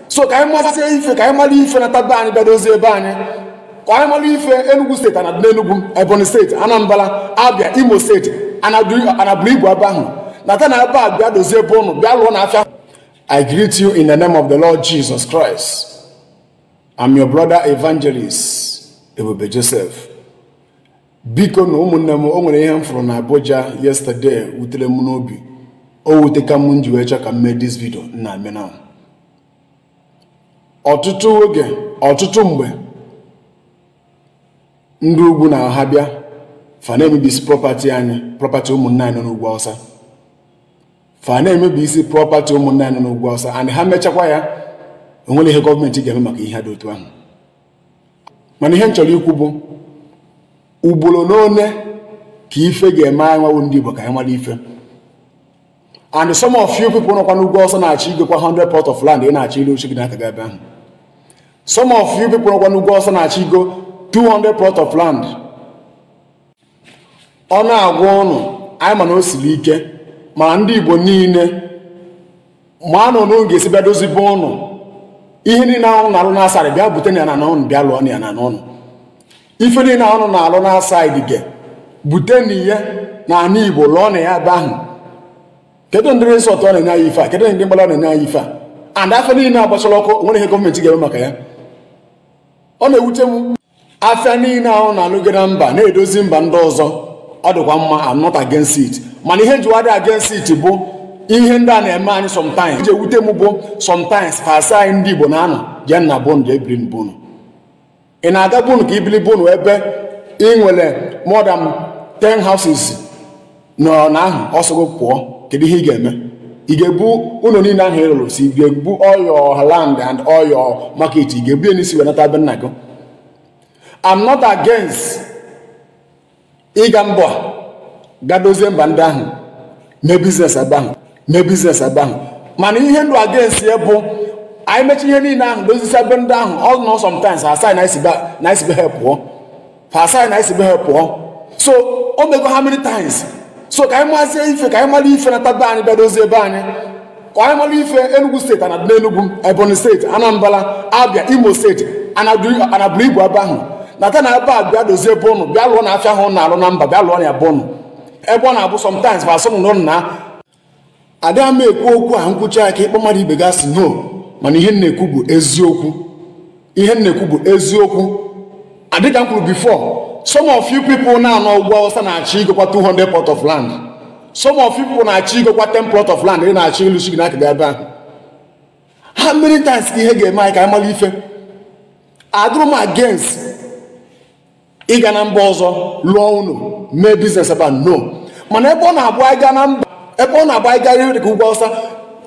So ka anyị mazie ife, ka anyị mara ife nata be anyị, bịa dozie ebe anyị, ka anyị mara ife. Enugu Steeti na n'Enugu, Ebonyi Steeti, Anambra, Abia, Imo Steeti, anaburu ibu ebe ahụ nata na ebe a, bịa dozie ebe ụnụ, bịa lụọ na afịa. I greet you in the name of the Lord Jesus Christ. I'm your brother evangelist Ebube Joseph. Biko na ụmụnne m, o nwere ihe m fụrụ na Abuja yesterday wutere m n'obi. O wute ka m ji wee chọọ ka m mee this video nna eme now. Ọtụtụ oge, ọtụtụ mgbe, ndị ugwu na ha bịa, fa na-emebisi property anyị, property ụmụnne anyị nọ n'ugwu Awụsa. Fa na-emebisi property ụmụnne anyị nọ n'ugwu Awụsa, and ha mechakwa ya, onwere ihe gọọmenti ga-eme maka ihe dị otu ahụ. Mana ihe m chọrọ ikwu bụ, ugboro n'one ka ife ga-eme anyị nwawo ndị Igbo ka anyị mara ife? And some of you people nọkwa n'ugwu Awụsa na-achọ igokwa 100 plot of land, ị na-achọ ilu uche gị n'aka gị ebe ahụ. Some of you people nọkwa n'ugwu Awụsa na-achọ igo 200 plot of land. Ọ na-agwa ụnụ anyị, mana o siri ike. Mana ndị Igbo niile ma nọ n'oge ga-esi bịa dozibe ụnụ ihe niile ahụ na-alụ na asarị, bịa bute ya na ụnụ, bịa lụọ ya na ụnụ. Ife niile ahụ na-alụ na side ge, bute na ihe na ana Igbo, lụọ na ya ebe ahụ. Kedu ndị nsọtụ ọ na-enye anyị ife a? Kedu ndị mgbala ọ na-enye anyị ife a? And afọ niile agbachala ọkụ, onwere ihe gọọmenti ga-eme maka ya? Ọ na-ewute m. Afịa niile ahụ na-alụgị na mba, na-edozi mba ndị ọzọ, ọ dịkwa mma. I'm not against it. Mana ihe njiwa dị against it bụ ihe ndị a na-eme anyị sometimes ji ewute m bụ, sometimes fasị anyị ndị Igbo na-anọ jee na bụnụ, jee biri bụnụ. Ị na-aga bụnụ ka ibili bụnụ ebe ị nwere more than 10 houses nọ na ahụ ọsọgo pụọ. Kedu ihe ị ga-eme? Ị ga-ebu ụlọ niile ahụ ị rụrụ, si ị ga-ebu all your land and all your market, ị ga-ebu ya n'isi wee nata be nna gị? I'm not against ịga mbọ ga dozie mba ndị ahụ, mee business ebe ahụ, mee business ebe ahụ. Mana ihe ndụ against ya bụ, anyị mechi ihe niile ahụ, dozisi ebe ndị ahụ, ọ nọ sometimes asị na isi be ha pụọ, fa asị na isi be ha pụọ. So o mego how many times? So ka anyị mazie ife, ka anyị mara ife nata be anyị, bịa dozie ebe anyị, ka anyị mara ife. Enugu Steeti na n'Enugu, Ebonyi Steeti, Anambra, Abia, Imo Steeti, anaburu ibu ebe ahụ nata na ebe a, bịa dozie ebe ụnụ, bịa lụọ na afịa ahụ na-alụ na mba, bịa lụọ na ya bụ ụnụ. Ebe ọ na-abụ sometimes ma asụ nụ na adịghị m ekwu okwu a nkwucha ya ka ịkpọ mmadụ ibe gasị no. Mana ihe m na-ekwu bụ eziokwu. Ihe m na-ekwu bụ eziokwu. Adịka m kwuru before, some of you people na-anọ ugwu Awụsa na-achọ igokwa 200 plot of land. Some of you people na-achọ igokwa 10 plot of land, ị na-achọ ịlụsi gị n'aka gị ebe ahụ. How many times ka ihe ga-eme anyị ka anyị mara ife? Adụrụ m against ịga na mba ọzọ lụọ ụlọ, mee business ebe a, no. Mana ebe ọ na-abụ anyị gaa na mba, ebe ọ na-abụ anyị gaa ihe dịka ugwu Awụsa,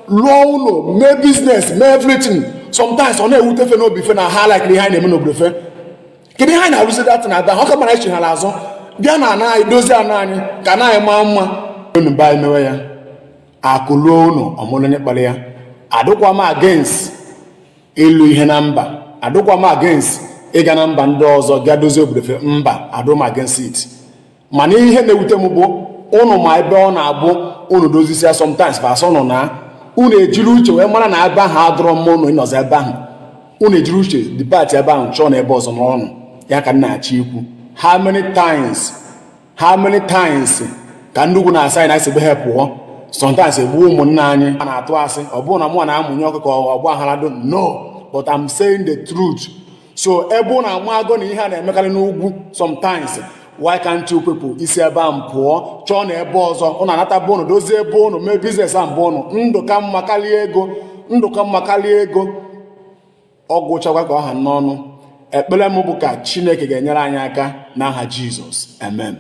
lụọ ụlọ, mee business, mee everything, sometimes ọ na-ewute fe n'obi fe na ha like ihe anyị na-eme n'obodo fe. Kedu ihe anyị na-arụzi datị na ebe ahụ? Ọ ka mara echi ha azụ bịa na ana anyị, dozie ana anyị ka ana anyị maa mma. Unu be anyị mewe ya, akụ luo ụnụ, ọmụrụ onye kpara ya. Adịkwa m against ịlụ ihe na mba, adịkwa m against ịga na mba ndị ọzọ gaa dozie obodo fe. Mba, adụ m against it. Mana ihe na-ewute m bụ, ụnụ ma ebe ọ na-abụ ụnụ dozisia, sometimes fa asọ nọ na unu ejiri uche wee mara na ebe ahụ adụrọ mma ụnụ ịnọzi ebe ahụ. Unu ejiri uche depart ebe ahụ, chọọ na ebe ọzọ n'ọnụ ya ka m na-achọ ikwu. How many times, how many times ka ndị ugwu na-asa anyị na esi be ha pụọ? Sometimes egbuo ụmụnne anyị. A na-atụ asị, ọ bụrụ na mụ na-amụnye ọkụ ka ọ gba aghara, no, but I'm saying the truth. So ebe ọ na-amụ agụ na ihe a na-emekarị n'ugwu sometimes, why can't you people isi ebe a pụọ, chọọ na ebe ọzọ ụnụ anata bụ ụnụ, dozie ebe ụnụ, mee business a mbụ ụnụ? Ndụ ka mma karịa ego, ndụ ka mma karịa ego. Ọ gwụchakwa ka ọ ha n'ọnụ. Ekpere m bụ ka Chineke ga-enyere anyị aka n'aha Jizọs, amen.